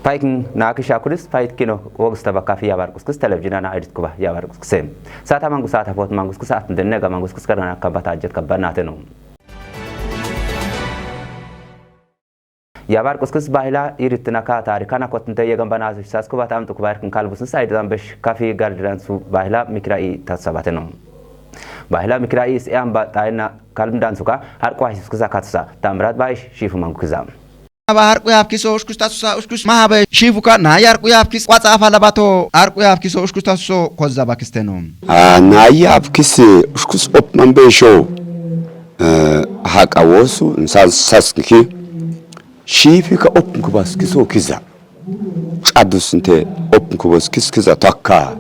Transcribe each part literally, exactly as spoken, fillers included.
Faykin naakisha kulis faytkino wogsta bakafi yabar kuskis televizina na edit kuba yabar kuskise. Sata mangu sata fot mangu kusa at denne ga mangu kuskara na kabata ajjet kabana tenu. Yabar kuskis bahila iritna ka tarikana kotnte yegan bana sas kuba tam tu kuba erkin kalbusin saydan besh kafi gardiran su bahila mikra i tasabatenu. Bahila mikra i is ean ba tayna kalbin dansuka har kwa hiskisa katsa tamrat bayish shifu mangu kiza. Aba harqu yaaf kiso ushkus tasusa ushkus mahabe shifuka na yarqu yaaf kis watsa afala bato harqu yaaf kiso ushkus tasuso kozza bakisteno. A na yaaf kis ushkus op man be sho. Haqa wosu insan sasniki shifika op kubas kiso kiza. Cadus inte op kubas kis kiza takka.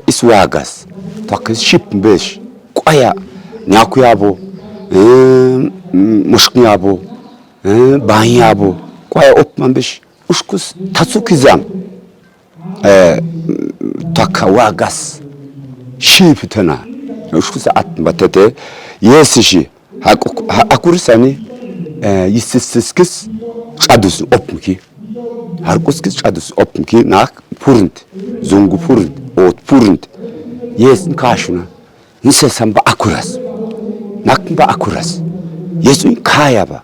Is wagas takka is ship besh. Kwaya nyaku yabo. Mushkin yabo. Ban yabo kwaya op man bish ushkus tatsu kizam. Taka wagas shipitena ushkus at batete yesishi hakurisani yisiskis cadus opmki harkuskis cadus opmki nak purnt zungu purnt ot purnt yes kashuna. Nse samba akuras. Nak ba akuras. Yesu in kaya ba.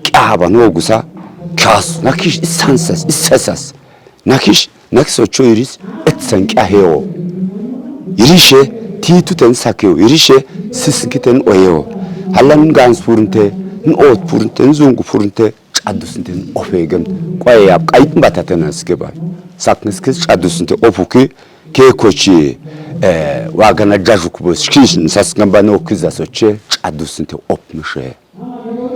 Kya ba no gusa. Kyas nakish isansas isesas. Nakish nakso choiris etsan kya heo. Irishe titu ten sakeo irishe siskiten oyeo. Halan gans purunte n ot purunte n zungu purunte. Cadus inte ofe gem. Kwaya yap kayt bataten aske ba. Sakniskis cadus inte ofuki. Ke kochi wagana jaju kubo shkish nsas gamba no kiza soche cadus inte opmishe.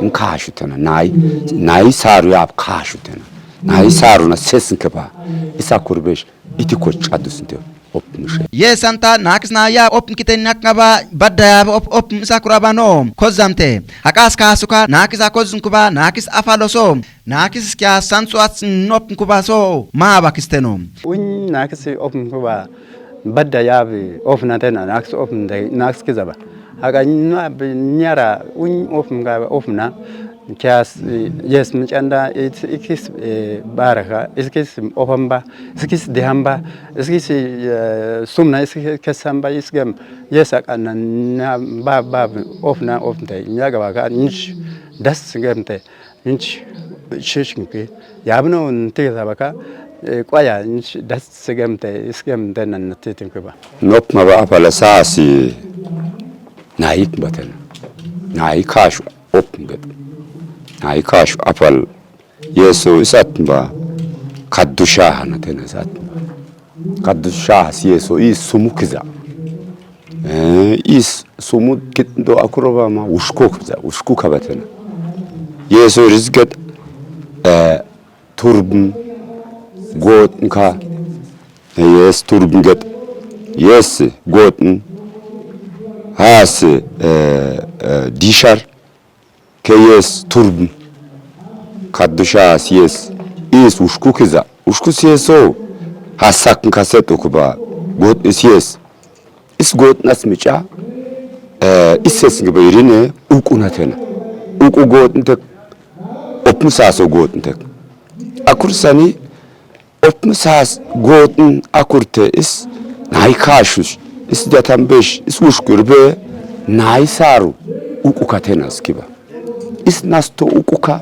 Nkashu tena nai nai saru yap kashu tena nai saru na sesin keba. Isa kurbesh iti koch cadus inte opmishe. Ye santa nakis na ya opm kiten nak ngaba badda ya op opm isa kuraba no kozamte. Hakas kasuka nakis akozun kuba nakis afaloso. Nakis kya sansu at nop kuba so ma bakisteno. Uny nakis op kuba badda yabi op na tena nakis op de nakis kizaba. Haga na bi nyara uny op ga op na kya yes mchanda it ikis baraka iskis opamba iskis dehamba iskis sumna iskis kesamba isgem yes akana na ba ba op na op de nyaga ba ka nch das gemte. Inch shishkin pi yabno nti sabaka kwaya inch das segem te isgem te nan nati tin kuba. Nop ma ba apala sasi. Naik baten naik kash op nget naik kash apal yeso isat ba. Kaddusha hanaten isat ba. Kaddusha si yeso is sumu kiza. Is sumu kit do akuroba ma ushku kiza ushku kabatena. Yeso rizget turbn got nka. Yes turbn get. Yes got n has dishar. Ke yes turbn kaddusha has yes is ushku kiza ushku siyeso. Has sakn kaset ukuba got is yes. Is got nas mica is ses ngiba irine uku natena. Uku got ntek opn saso got ntek. Akur sani opn sas got n akurte is nai kashush is jatambesh is ushku irbe nai saru uku katena skiba. Is nasto ukuka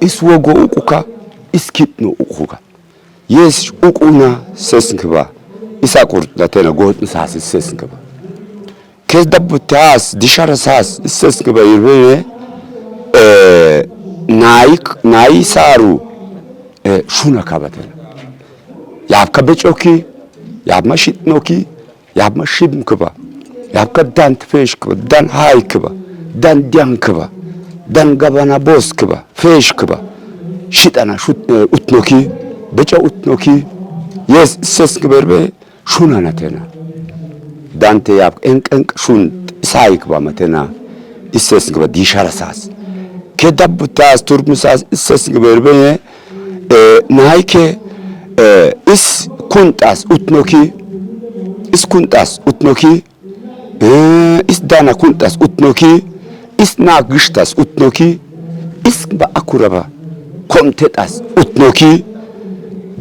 is wogo ukuka is kitno ukuka. Yes ukuna sesnkba is akurtna tena gotn sas is sesnkba. Kes dabbu tas dishara sas is sesnkba irbene. Naik nai saru shuna kabatena. Yabka becoki yabma shitnoki. Yabma shibm kba yabka dan tfesh kba dan hay kba dan dian kba dan gabana bos kba fesh kba shitana shut utnoki beca utnoki. Yes ses kba irbe shuna natena. Dante yab enk enk shun sai kba matena. Isses kba dishara sas ke dabbu tas turkm sas isses kba irbe. Naike is kuntas utnoki is kuntas utnoki. Is dana kuntas utnoki is na gishtas utnoki is ba akuraba komtetas utnoki.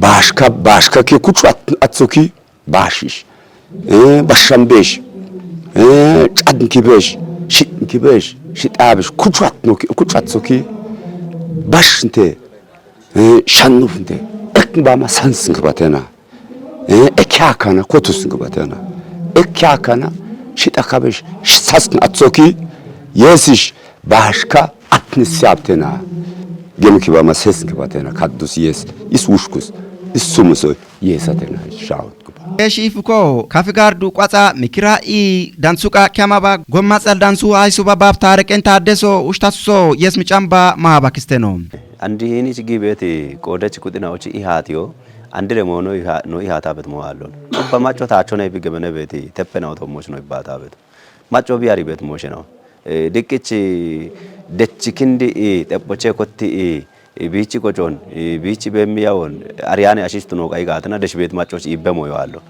Bashka, bashka ke kuchu at-, atsoki, bashish. Eh, bashambesh. Eh, chadnkibesh, shitnkibesh, shitabish, kuchu atnoki, kuchu atsoki. Bashinte, eh, shannufinte. Ek bama sansnk batena. Eh, ekyakana, kotusnk batena. Ekyakana, shitakabesh, saskn atsoki. Yesish, bashka, atnis yaptena. Gemki bama sesnk batena. Kaddus yes, is ushkus, is sumuso, yes atena, shaut. Eshi ifuko, kafi gardu qwaxa mikira i dansuqa kyamaba gommatsal dansu aysuba bab tareqen taddeso ushtasuso yes micamba mahabakisteno. Andi hini chigi beti qodachi kudina ochi ihatiyo, andire mono iha-, no ihata bet mo allon. Ba macho tacho na ibi gemene beti, teppe na oto moch no ibata bet. Macho bi ari bet mosheno. Eh, dikichi dechi kindi i, teppoche kotti i, i bichi kochon, i bichi bemiyawon, ariane ashistu no kai gatna, desh bet machoch ibbe moyo allo.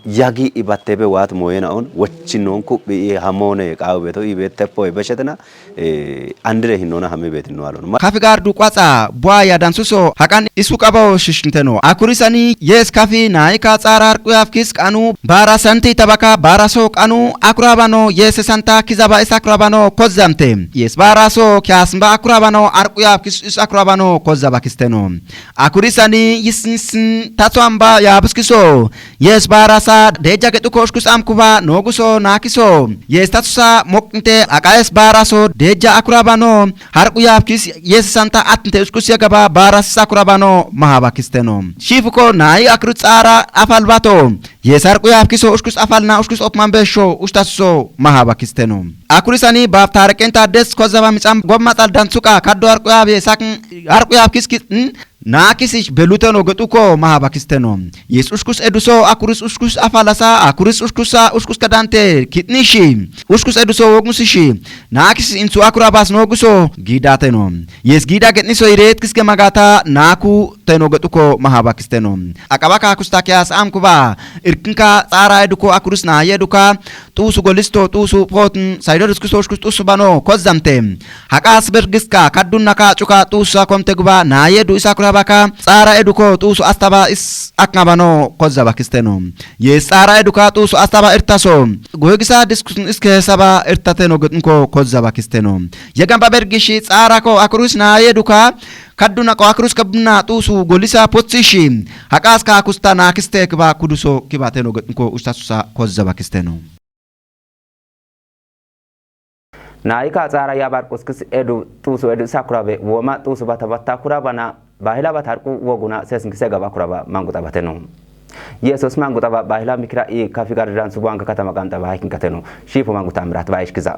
Yagi ibattebe wat moyena on, wachin non kubbi i hamone qawu beto, i bet teppo i beshetna, eh, andire hinona hami bet no allo. Ma- Kafi gardu qwaxa, bwa ya dansuso, haqan isu qabawo shishnteno. Akurisani, yes kafi, naika tsara harqu yafkis qanu, bara santi tabaka, bara so qanu, akurabano, yes santa kizaba is akurabano, kozzamte. Yes bara so, kyasmba akurabano, harqu yafkis is akurabano, kozzaba kisteno. Akurisani, yisnsin, tatwamba, yabuskiso. Yes bara sa, deja getuko ushkus amkuba, noguso, nakiso. Yes tatusa, moknte, aqaes bara so, deja akurabano. Harqu yafkis, yes santa atnte ushkus yagaba, bara sa akurabano, mahabakisteno. Shifuko, nai akru tsara, afalbato. Yes harqu yafkiso, ushkus afalna, ushkus opman besho, ushtasuso, mahabakisteno. Akurisani, bab tareqen taddes, kozaba micam, gommatsal dansuqa, kaddo harqu yabe, sakn, harqu yafkis kitn, nakis ish beluteno getuko, mahabakisteno. Yes ushkus eduso, akuris ushkus afalasa, akuris ushkusa, ushkus kadante, kitnishi. Ushkus eduso, wognusishi. Nakis insu akurabas noguso, gidateno. Yes gida getniso iret kiske magata, naku teno getuko, mahabakisteno. Aqabaka kustakias amkuba, irkinka tsara eduko, akuris na yeduka, tusu golisto, tusu potn, saidodus kiso ushkus tusu bano, kozzamte. Haqas bergiska, kaddunaka, cuka, tusa, komte guba, nayedu isa kurabaka, tsara eduko, tusu astaba is akngabano, kozzaba kisteno. Yes tsara eduka, tusu astaba irtaso. Goegisa diskusin iske saba irtateno getnko, kozzaba kisteno. Yegamba bergishi, tsara ko, akurus nayeduka, kadduna ko, akurus kabna, tusu, golisa, potsishi. Haqas ka kusta nakiste kiba, kuduso, kibateno getnko, ustasusa, kozzaba kisteno. Naika tsara ya barquskis edu tusu edu sakurabe woma tusu bata bata kurabana bahila bat harqu woguna sesngise gaba kuraba manguta bateno. Yesus manguta ba bahila mikira i kafi gardan subuanka katama ganta ba hikin kateno. Shifu manguta mirat ba ishkiza.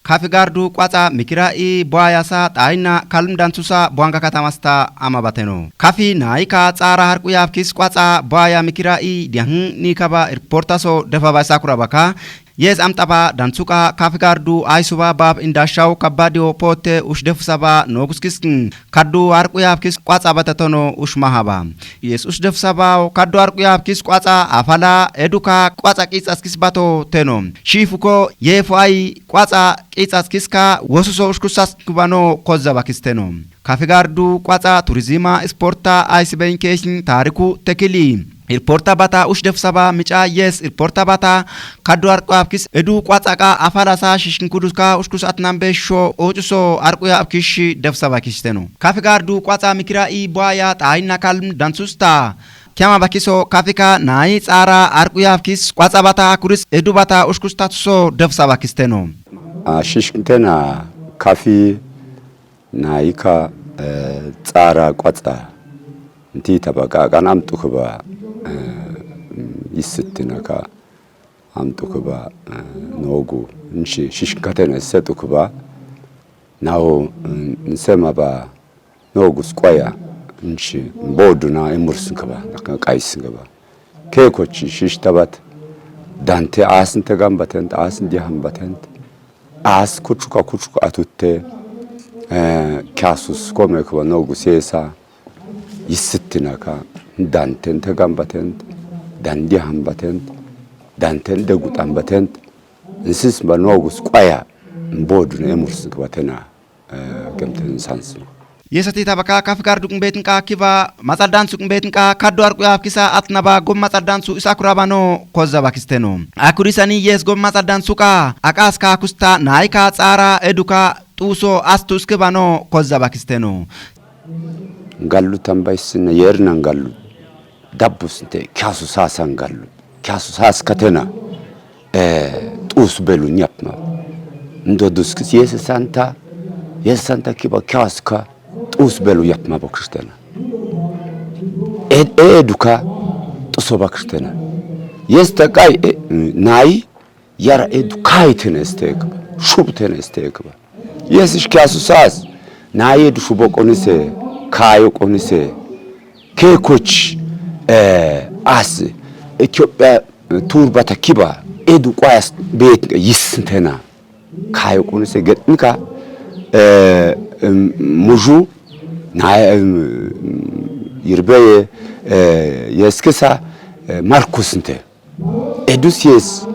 Kafi gardu qwaxa mikira i bwaya sa xayna kalm dansusa bwanga katamasta ama bateno. Kafi naika tsara harqu yafkis qwaxa bwaya mikira i diyahin nikaba irportaso defa ba sakura baka. Yes amtaba dansuqa kafi gardu aysuba bab indashaw kabadiyo pote ush defusaba noguskiskin. Kaddu harqu yafkis qwaxa batatono ush mahaba. Yes ush defusaba kaddu harqu yafkis qwaxa afala eduka qwaxa qixas kisbato teno. Shifuko yefu ay qwaxa qixas kiska wosuso ushkusas kubano kozzaba kisteno. Kafi gardu qwaxa turizima isporta aysiben keshin tariku tekili. Irporta bata ush defsaba mica yes irporta bata kaddu arqu apkis edu qwaxa qa afala sa shishin kuduska ushkus atnan besho ocuso arqu ya apkish defsaba kisteno. Kafi gardu qwaxa mikira i bwaya xayna kalm dansusta. Kyama bakiso kafika nayi tsara arqu ya apkis qwaxa bata kuris edu bata ushkus tatuso defsaba kisteno. A shishkintena kafi nayika, eh, tsara qwaxa nti tabaqa qanam tukuba, eh, yisittinaka am tukuba, eh, nogu nshi shishkatena se tukuba nawo, mm, nsema ba nogu skwaya nshi boduna imursinkaba naka qaisinkaba. Kekochi shishtabat dante asinte gambatent, asin dihambatent, as kuchuka kuchuka atutte, eh, kasus kome kuba nogu sesa yisittinaka danten te gambatent, dan dihambatent, danten degutambatent, nsis ba nogu skwaya mboduna emursinkaba tena, eh, gemten sansu. Yesati tabaka kafi gar dukun betin ka kiba matsal dansu kun betin ka kaddu arku yaf kisa atnaba gom matsal dansu is akura bano kozza bakisteno. Akuri sani yes gom matsal dansu ka akas ka kusta naika tsara eduka tuso astu iske bano kozza bakisteno. Gallu tambaysina yernan gallu. Dabbus inte kyasu sasan gallu. Kyasu sas katena. Eh, tus belun yapma. Ndo duskis yese santa. Yese santa kiba kyasu ka. Tus belu yapma bakıştena. E, e duka tuso bakıştena. Yes ta kay e, nai yara edu kaytene istekba. Shubtene istekba. Yes iş kyasu sas. Nai edu shubo konise, kayo konise. Ke koç, eh, as Ethiopia, eh, turbata kiba edu kwayas bet yisintena. Kayo konise getnika, eh, em, muju na, em, yirbeye, eh, yeskisa, eh, Markus inte. Edu sies,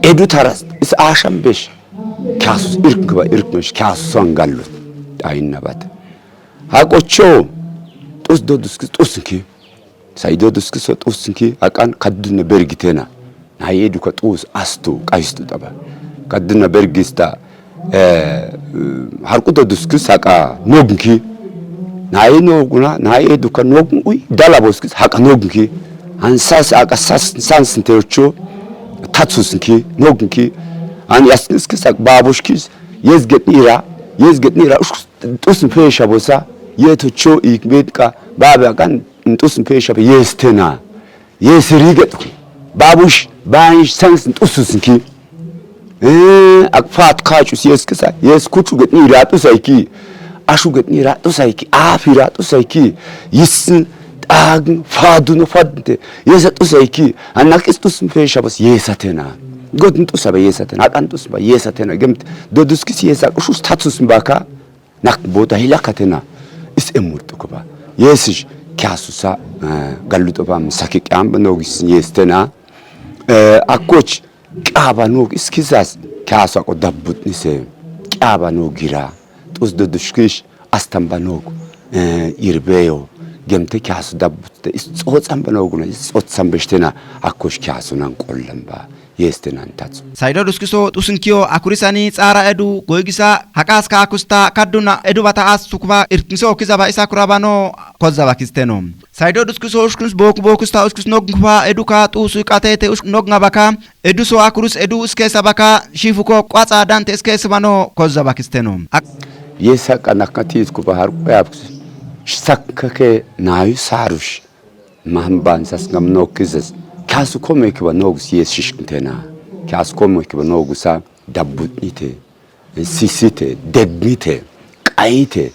edu taras is aşam beş. Kasus irk ba irk meş kasus angallu. Ayinna bat. Ha koço tus do duskis tusinki. Saydo duskis o tusinki akan kadduna bergitena. Na yedu ka tus astu kaistu taba. Kadduna bergista, eh, harkuto duskis aka nognki. Na ye noguna na yedu ka nogn ui dala boskis haka nognki. An sas aka sas sans teocho tatsusinki nognki. An yaskis kis ak babushkis yezget nira yezget nira ush tusin pesha bosa. Yeto cho ik betka babe akan tusin pesha be yestena. Yes riget babush banj sans tususinki. Eh, ak fat kaçus yes kisa yes kuçu get nira tusayki. Ashu get nira tusayki. Afira tusayki. Yisin tagn fadun fadnte. Yes tusayki. Anak is tusin pesha bos yesatena. Godin tusa ba yesatena. Akan tusin ba yesatena. Gemt do duskis yes ak ushus tatsusin baka. Nak bota hilakatena. Is emurtu kuba. Yesish kyasusa, eh, galluto ba misaki kyamba nogis yestena. Eh, akoch kyaba nog iskisas kyasu ako dabbut nise. Kyaba nogira. Tus do dushkish astamba nog. Eh, irbeyo. Gemte kyasu dabbut de is tsotsan ba noguna is tsotsan beshtena. Akoch kyasu nan kollan ba. Yeste nan tatsu. Saydo duskiso tusinkiyo akurisani tsara edu goygisa haqas ka kusta kadduna edu bata as sukba irtmiso kizaba isa kurabano kozaba kisteno. Saydo duskiso ushkus boku bokusta ushkus nogn kuba edu ka tusu iqatete ushk nogn abaka edu so akurus edu iskesa baka shifuko kwatsa dante iskesa bano kozaba kisteno. Ak- Yesa kanakati iskuba har koyapks. Shsak ke nayu sarush. Mahmban sas ngam nokizes. Kyasu komo ekiba nogus yes shishkintena. Kyasu komo ekiba nogusa dabbutnite. Sisite, degnite, qayite.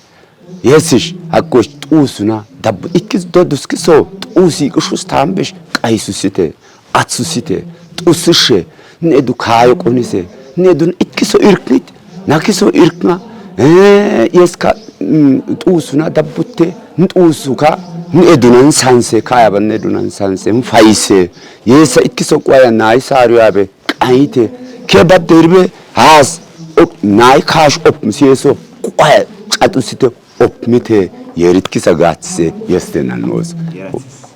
Yesish hakkosh tusuna dabbut ikiz dodus kiso tusi kushus tambish qaysusite, atsusite, tusishe, nedu kayo konise, nedu ikiso irknit, nakiso irkna, eh, yeska, mm, tusuna dabbutte, ntusuka, nedunan sanse, kaya ban nedunan sanse, mfaise, yesa ikiso kwaya nai saru yabe, qayite, ke bab derbe, has, op, nai kash op, msieso, kwaya, chatusite, op, mite, yerit kisa gatse, yeste nanos.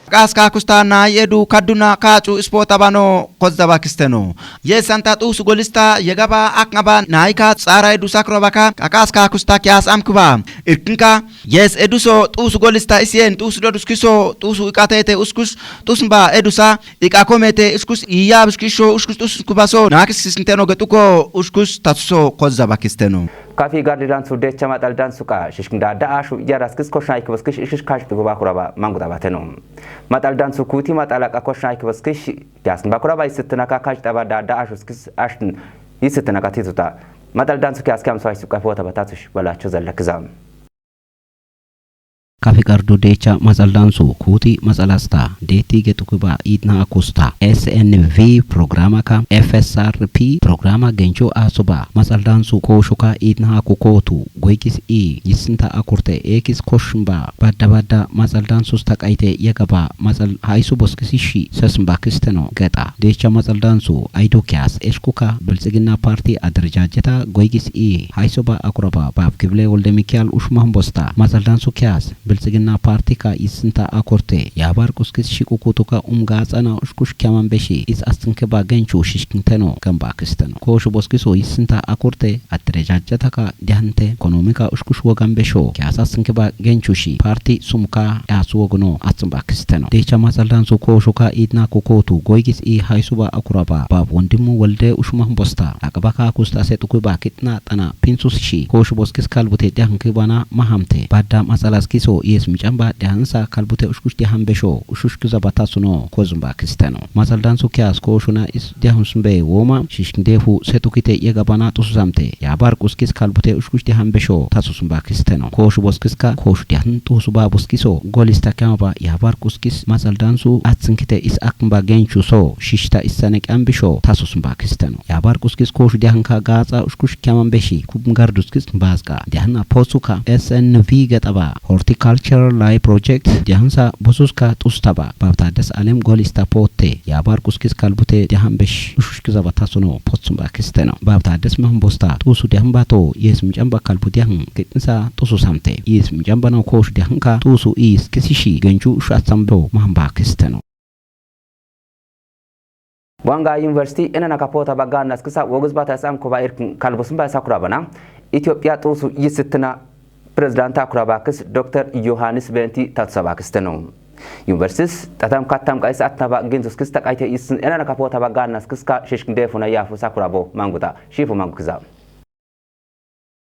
Qaska kusta na yedu kaduna kacu ispota bano kozaba kisteno. Yes santa tusu golista yegaba akngaba naika tsara yedu sakro baka qaska kusta kyas amkba. Irkinka yes eduso tusu golista isien tusu dodus kiso tusu ikatete uskus tusmba edusa ikakomete uskus iyabus kisho uskus tusu kubaso nakis kisinteno getuko uskus tatso kozaba kisteno. Kafi gardi dansu decha matal dansu ka shishkin da da ashu yaraskis koshna ikbaskish ishish kash tuba kuraba mangu da bateno. Matal dansu kuti matal aka koshna ikbaskish yaskin bakuraba isitna ka kash taba da da ashu skis ashtin isitna ka tituta. Matal dansu ki askam so asu ka fota batatush bala chuzal lakza. Kafi qardu deecha matsaldansu kuti matsalasta deetti getukiba iitna akusta S N V programaka F S R P programa gencho asuba matsaldansu kooshoka iitna aku kootu goykis i yissinta akurte eekis koshmba badda badda matsaldansus taqayte yagaba matsal haysu boskisi shi sesmba kisteno geta deecha matsaldansu aydu kiyas eshkuka biltsigina parti adrajajeta goygis i haysu ba akuraba bab kible wolde mikyal ushmahn bosta matsaldansu kiyas biltsigina partika yissinta akurte yabar quskis shiqukutuka um gaatsana ushkush kyaman beshi is astinke ba genchu shishkinteno gamba kisteno kooshu boskiso yissinta akurte adrajajataka dihante ekonomika ushkush wogan besho kiyas astinke ba genchu shi parti sumka yas wogono atsin ba kisteno deecha matsaldansu kooshuka iitna kukotu goygis i haysu ba akuraba bab wondimu wolde ushmahn bosta aqbaka akusta setukiba kitna tana pinsus shi kooshu boskis kalbute dihanki bana mahamte badda matsalaskiso iyes micamba dihansa kalbute ushkush dihan besho ushushkiza batasuno kozumba kisteno matsaldansu kiyas kooshuna is diahun sumbe woma shishkindefu setukite yegabana tususamte yabar quskis kalbute ushkush dihan besho tasusumba kisteno kooshu boskiska kooshu diahun tusuba boskiso golis takyamaba yabar quskis matsaldansu atsinkite is akmba genchu so shishta issane kyambisho tasusumba kisteno yabar quskis kooshu diahanka gaatsa ushkush kyaman beshi kubm garduskis bazqa diahana posuka S N V gexaba horticulture lai project diahansa bosuska tustaba babtades alem golista potte yabar quskis kalbute diahan besh ushushkizaba tasuno potsumba kisteno babtades mahn bosta tusu diahan bato yes micamba kalbu diahan kitnisa tusu samte yes micamba no kooshu diahanka tusu is kisishi genchu ushu atsamdo mahn ba kisteno Wanga University inana kapota bagana skisa woguz bata sam kuba irkin kalbusumba sakurabana Ethiopia tusu yisitna President akurabakis Doctor Yohanis Benti tatsabakisteno Universities tatam katam kais atnaba ginzuskis taqayte isin inana kapota bagana skiska shishkindefuna yafu sakurabo manguta shifu mangukiza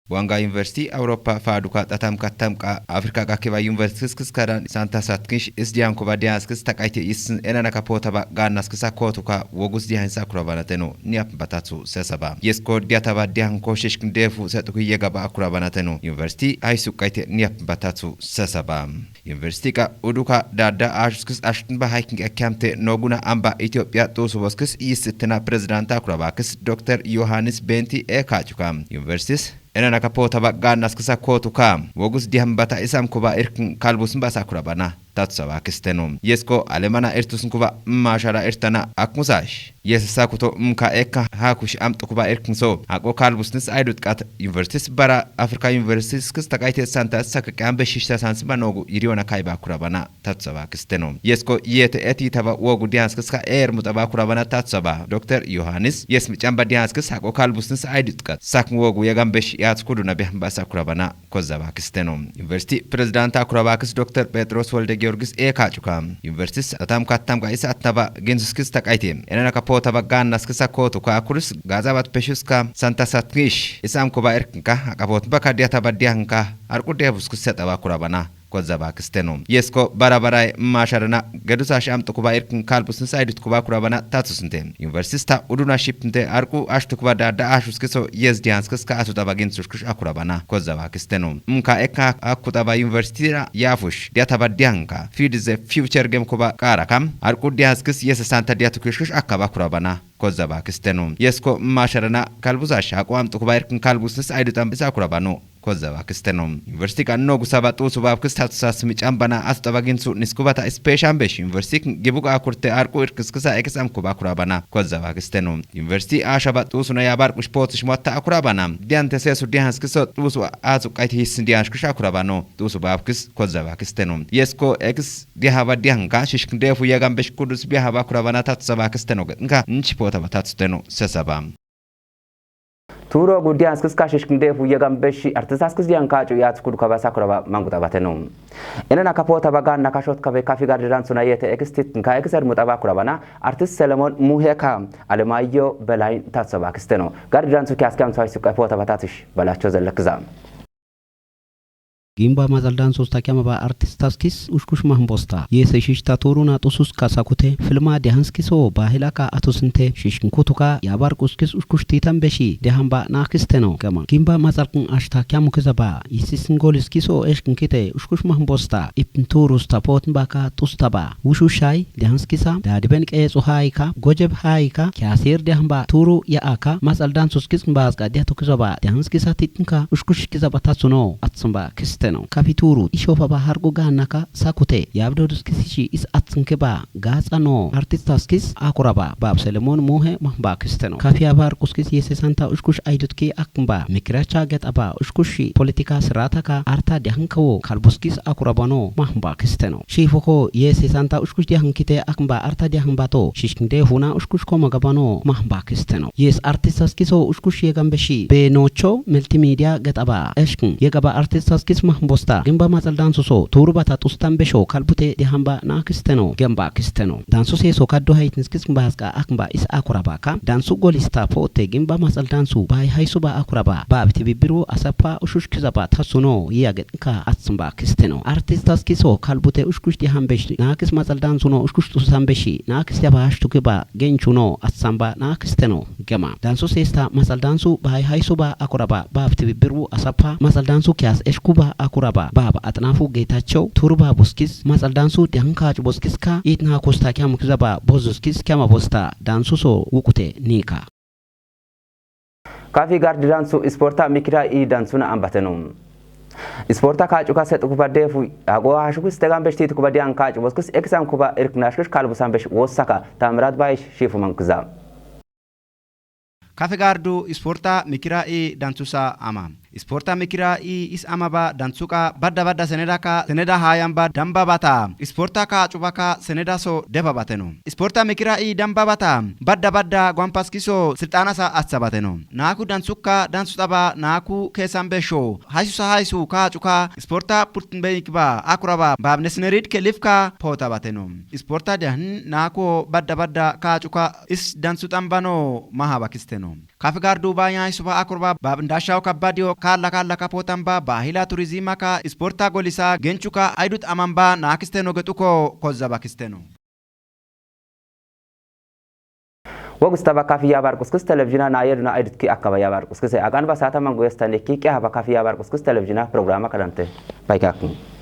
Wanga University Europa faduka tatam katam ka Afrika ka kiba University skis kadan santa satkish is dian kuba dian skis taqayte is enana kapota ba ganna skis akotuka wogus dian sa kurabanateno niap batatu sesaba. Yes ko diata ba dian ko shishkin defu setuki yega ba kurabanateno University ay sukayte niap batatu sesaba. Universitika uduka dada ashuskis ashtin ba hiking akamte noguna amba Ethiopia tusu boskis is tena presidenta kurabakis Doctor Yohanis Benti e kachuka. Universities enana kapota ba ganna skisa kotuka wogus dihan bata isam kuba irkin kalbus mbasa kurabana tatsabakisteno. Yesko alemana irtus kuba mashara irtana akmusash. Yes sakuto mka ekka hakush amtu kuba irkin so ako kalbus nis aidut kat universities bara Africa universities kis takaite santa sakakam beshishta sansba nogu iriona kaiba kurabana tatsabakisteno. Yesko yete eti taba wogu dianskis ka er mutaba kurabana tatsaba Doctor Yohanis yes michamba dianskis hako kalbus nis aidut kat sak wogu yagam besh yat kuduna behmbasa kurabana kozabakisteno. University presidenta kurabakis Doctor Petros Wolde Giorgis e kachuka. Universities atam katam ka isa atnaba ginsuskis takaite enana kapota ba ganna skisa kotu ka kuris gazabat peshuska santa satngish isam kuba irkinka akabot baka diata ba dianka arku debus kisa taba kurabana kozabakisteno. Yesko bara bara masharana gadusa sham tukuba irkin kalbus nis aidut kuba kurabana tatusinte. Universista uduna shipnte arku ashtukuba da da ashuskiso yes dianskis ka atuta bagin sushkush akurabana kozabakisteno. Mka ekka akutaba universitira yafush diata ba dianka feed the future game kuba karakam arku dianskis yes santa diatu kishkush akaba kurabana kozabakisteno. Yesko masharana kalbusa shaqo amtu kuba irkin kalbus nis aidutam isa kurabano kozabakisteno. University ka nogu saba tusu babkis tatusas michambana atuta bagin su niskubata special besh university gibuga akurte arku irkiskisa ekisam kuba kurabana kozabakisteno. University ashaba tusu na yabar kush potish mwatta akurabana diante sesu dianskiso tusu azu kaiti his dianshkush akurabano tusu babkis kozabakisteno. Yesko ekis diahaba dianka shishkin defu yagam besh kudus biahaba kurabana tatsabakisteno. Nka nchipota batatsteno sesaba. Turo gudianskis ka shishkin defu yagam besh artisaskis dianka chu yat kudu kabasa kuraba manguta bateno. Enana kapota bagan nakashot kabe kafi gardiran suna yete ekis tit nka ekis er mutaba kurabana artist Solomon Muheka Alemayo Belain tatsabakisteno. Gardiran su kiaskiam su aysu kapota batatish balacho zelekza. Gimba mazaldan sus takyama ba artistas kis ushkush mahmbosta. Yese shishta turuna tusus kasakute. Filma dehanskiso bahila ka atusinte. Shishkin kutuka yabar kuskis ushkush titan beshi. Dehan ba nakisteno. Gama. Gimba mazalkin ashta kyamu kiza ba. Isisin golis kiso eshkin kite ushkush mahmbosta. Ipn turus tapot ba ka tusta ba. Wushu shai dehanskisa. Dadiben ke suhaika. Gojeb haika. Kyasir dehan ba turu ya aka. Mazaldan sus kis baska dehatu kiza ba. Dehanskisa titnka ushkush kiza ba tatsuno. Atsn ba kisteno. Kafi turu ishofa ba hargu ganaka sakute. Yabdo dus kisishi is atsnke ba. Gatsa no. Artistas kis akuraba. Bab Selemon muhe mahmba kisteno. Kafi abar kuskis yese santa ushkush aidutki akmba. Mikracha get aba ushkushi politika sirata ka arta dehankawo. Kalbuskis akurabano mahmba kisteno. Shifoko yese santa ushkush dehankite akmba arta dehanbato. Shishkinde huna ushkush koma gabano mahmba kisteno. Yes artistas kiso ushkush yegambeshi. Benocho multimedia get aba. Eshkin yegaba artistas kis mahmbosta. Gimba mazaldan suso. Turubata tustan besho kalbute dehanba nakisteno. Gemba kisteno. Dansu seso kaddo haitins kis baska akmba is akurabaka. Dansu golista pote gimba mazaldan su. Bai haisuba akuraba. Babti bibiru asapa ushush kizaba tasuno. Yaget ka atsmba kisteno. Artistas kiso kalbute ushkush dehanbeshi. Nakis mazaldan suno ushkush tusan beshi. Nakis yaba hashtukiba. Genchuno atsamba nakisteno. Gema. Dansu sesta mazaldan su. Bai haisuba akuraba. Babti bibiru asapa. Mazaldan su kyas eshkuba akuraba. Baba atnafu getacho. Turba buskis. Mazaldan su dehankachu buskiska. Itna kusta kyam kizaba. Bozuskis kyama bosta. Dansu so wukute nika. Kafi gar didansu isporta mikira i dansuna ambatenu. Isporta kacu kase tukubadefu ago hashukus tegan beshti tukubadian kacu boskis eksam kuba irknashkish kalbusan besh wosaka. Tamirat bayish shifu mankuza. Kafe gardu isporta mikira i dansusa ama. Isporta mikira i is ama ba dansuka badda badda seneda ka seneda hayan ba damba bata. Isporta ka cubaka seneda so defa batenu. Isporta mikira i damba bata badda badda gwampaskiso silxana sa atsa batenu. Naku dansuka dansu taba naku kesan besho. Haisu sa haisu ka cuka isporta purtnbeik ba akura ba babnesnerid kelifka pota batenu. Isporta diahn naku badda badda ka cuka is dansu tambano maha bakistenu. Kafe gardu ba yan suba akura ba babndashaw kabadiyo kala kala kapotan ba bahila turizima ka isporta golisa genchuka aidut aman ba nakistenu getuko kozza bakistenu. Wogsta ba kafi yabar kuskis televizina na yeduna aidut ki akaba yabar kuskis agan ba sata mangu yesta neki ki haba kafi yabar kuskis televizina programa kadante. Baikakun.